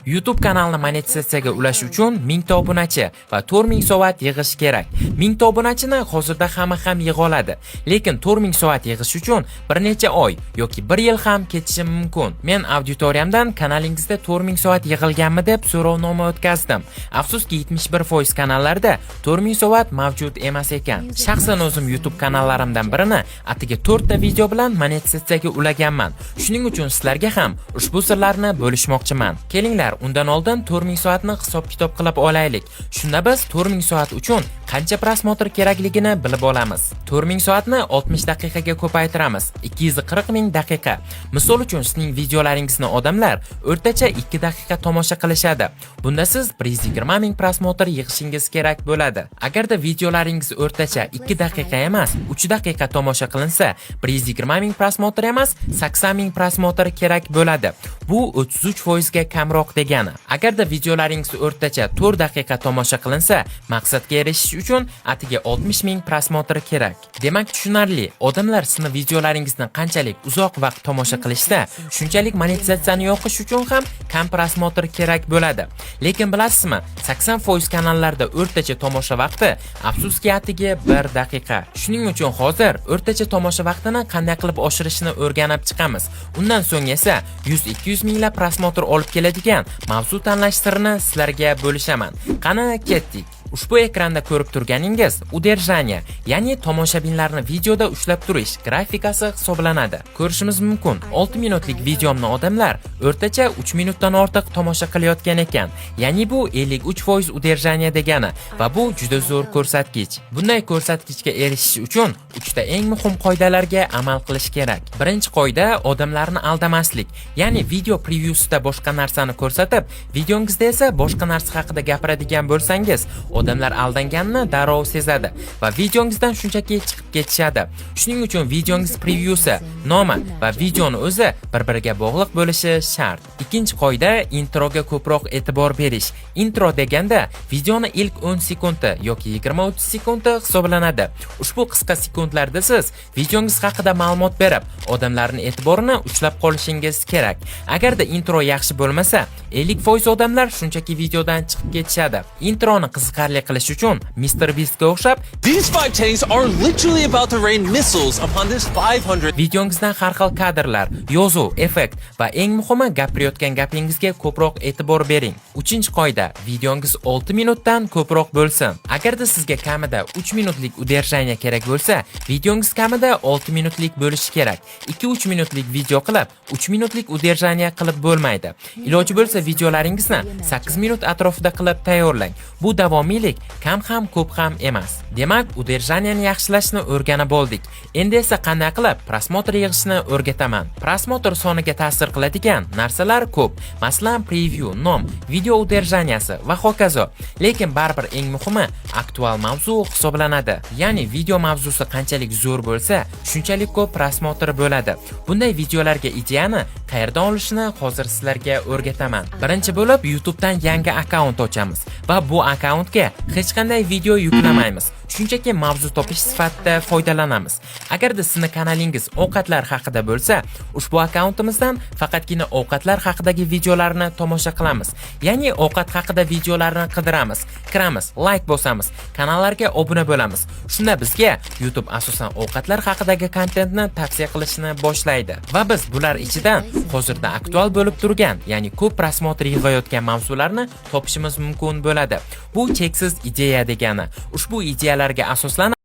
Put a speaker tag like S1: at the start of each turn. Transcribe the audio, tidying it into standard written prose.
S1: YouTube kanalni monetizatsiyaga ulash uchun 1000 ta obunachi va 4000 soat yig'ish kerak. 1000 ta obunachini hozirda hamma ham yig'a oladi. Lekin 4000 soat yig'ish uchun bir necha oy yoki bir yil ham ketishi mumkin. Men auditoriyamdan kanalingizda 4000 soat yig'ilganmi deb so'rovnoma o'tkazdim. Afsuski, 71% kanallarda 4000 soat mavjud emas ekan. Shaxsan o'zim YouTube kanallarimdan birini atigi 4 ta video bilan monetizatsiyaga ulaganman. Shuning uchun sizlarga ham ushbu sirlarni bo'lishmoqchiman. Kelinglar, undan oldin 4000 soatni hisob-kitob qilib olaylik. Shunda biz 4000 soat uchun qancha просмотр kerakligini bilib olamiz. 4000 soatni 60 daqiqaga ko'paytiramiz. 240 ming daqiqa. Misol uchun, sizning videolaringizni odamlar o'rtacha 2 daqiqa tomosha qilishadi. Bunda siz 120 ming просмотр yig'ishingiz kerak bo'ladi. Agarda videolaringiz o'rtacha 2 daqiqa emas, 3 daqiqa tomosha qilinsa, 120 ming просмотр emas, 80 ming просмотр kerak bo'ladi. Bu 33% ga kamroq degani. Agarda videolaringiz o'rtacha 4 daqiqa tomosha qilinsa, maqsadga erishish uchun atigi 60 ming просмотр kerak. Demak, tushunarli. Odamlar sizni videolaringizni qanchalik uzoq vaqt tomosha qilishsa, shunchalik monetizatsiyani yoqish uchun ham kam просмотр kerak bo'ladi. Lekin bilasizmi, 80% kanallarda o'rtacha tomosha vaqti, afsuski, atigi 1 daqiqa. Shuning uchun hozir o'rtacha tomosha vaqtini qanday qilib oshirishni o'rganib chiqamiz. Undan so'ng esa 100-200 minglab просмотр olib keladigan mavzu tanlash sirini sizlarga bo'lishaman. Qani, ketdik. Ushbu ekranda ko'rib turganingiz удержание, ya'ni tomoshabinlarni videoda ushlab turish grafikasi hisoblanadi. Ko'rishimiz mumkin, 6 minutlik videomni odamlar o'rtacha 3 minutdan ortiq tomosha qilayotgan ekan. Ya'ni bu 53% удержание degani va bu juda zo'r ko'rsatkich. Bunday ko'rsatkichga erishish uchun uchta eng muhim qoidalarga amal qilish kerak. Birinchi qoida: odamlarni aldamaslik. Ya'ni video previewsida boshqa narsani ko'rsatib, videongizda esa boshqa narsa haqida gapiradigan bo'lsangiz, odamlar aldanganini darrov sezadi va videongizdan shunchaki chiqib ketishadi. Shuning uchun videongiz previewsi, nomi va videoni o'zi bir-biriga bog'liq bo'lishi shart. Ikkinchi qoida: introga ko'proq e'tibor berish. Intro deganda videoni ilk 10 sekundi yoki 20-30 sekundi hisoblanadi. Ushbu qisqa sekundlarda siz videongiz haqida ma'lumot berib, odamlarning e'tiborini ushlab qolishingiz kerak. Agarda intro yaxshi bo'lmasa, 50% odamlar shunchaki videodan chiqib ketishadi. Introni qiziqarli qilish uchun Mr. Beastga o'xshab
S2: These five tanks are literally about to rain missiles upon this 500
S1: videongizdan har xil kadrlar, yozuv, effekt va eng muhimi, gapirayotgan gapingizga ko'proq e'tibor bering. Uchinchi qoida: videongiz 6 minutdan ko'proq bo'lsin. Agarda sizga kamida 3 minutlik удержание kerak bo'lsa, videongiz kamida 6 minutlik bo'lishi kerak. 2-3 minutlik video qilib, 3 minutlik удержание qilib bo'lmaydi. Iloji bo'lsa, videolaringizni 8 minut atrofida qilib tayyorlang. Bu davomiylik kam ham, ko'p ham emas. Demak, удержание ni yaxshilashni o'rganib oldik. Endi esa qanday qilib просмотр yig'ishni o'rgataman. Просмотр soniga ta'sir qiladigan narsalar ko'p. Masalan, preview, nom, video удержания si va hokazo. Lekin baribir eng muhimi aktual mavzu hisoblanadi. Ya'ni video mavzusi qanchalik zo'r bo'lsa, shunchalik ko'p просмотр bo'ladi. Bunday videolarga ideyani qayerdan olishni hozir sizlarga o'rgataman. Birinchi bo'lib YouTube'dan yangi akkaunt ochamiz va bu akkauntga hech qanday video yuklamaymiz. Shunchaki mavzu topish sifatida foydalanamiz. Agarda sizni kanalingiz ovqatlar haqida bo'lsa, ushbu akkauntimizdan faqatgina ovqatlar haqidagi videolarni tomosha qilamiz. Ya'ni ovqat haqida videolarni qidiramiz, kiramiz, like bosamiz, kanallarga obuna bo'lamiz. Shunda bizga YouTube asosan ovqatlar haqidagi kontentni tavsiya qilishni boshlaydi. Va biz bular ichidan hozirda aktual bo'lib turgan, ya'ni ko'p просмотр yig'ayotgan mavzularni topishimiz mumkin bo'ladi. Bu cheksiz ideya degani. Ushbu ideyalarga asoslanib